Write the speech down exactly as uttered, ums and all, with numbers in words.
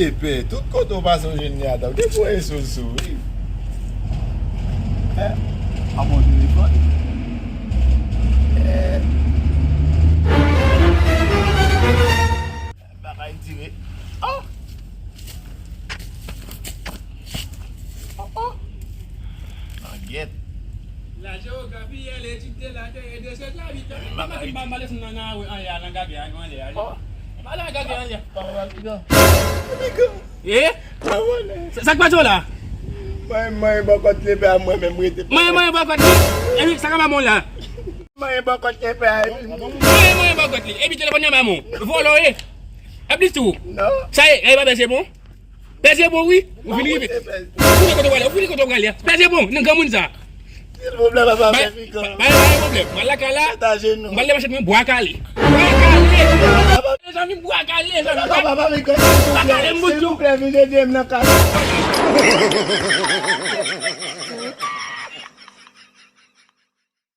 Epe, tout kote w pase w jwenn li atò. Gen pou e sou l souri. Eh, a bon telefòn. Eh. Bagay dire. Oh! Oh, oh! Nan gyèt. La géographie et l'étude de la terre et de ses habitants. Bagay dire. Mwen pa male nan nan anlè a, nan gade a, nan anlè a. Oh! Male nan gade anlè. Papa Pikan. Pikan. Eh? Sa k pase w la? Mwen, mwen, bòkòt li epi a mwen menm rete. Mwen, mwen, bòkòt li. Epi sa k ap ba mwen la? Mwen, bòkòt li epi a. Mwen, mwen, bòkòt li. Epi telefòn nan ba mwen. Vòlò ye. Epi tou. Non. Sa ye, e pa pèse bon. Pèse bon, wi. Ou vin rive. Ou vin kote w prale, ou vin kote w prale. Pèse bon, nan granmoun sa. Silvouplè, papa Pikan. Bay, bay, bay pwoblèm. Mwen lakay la. Mwen pral leve manchèt mwen, bwa kale. Bwa kale. Mezanmi, bwa kale, zanmi. Papa Pikan, silvouplè, silvouplè, vin ede m nan kay.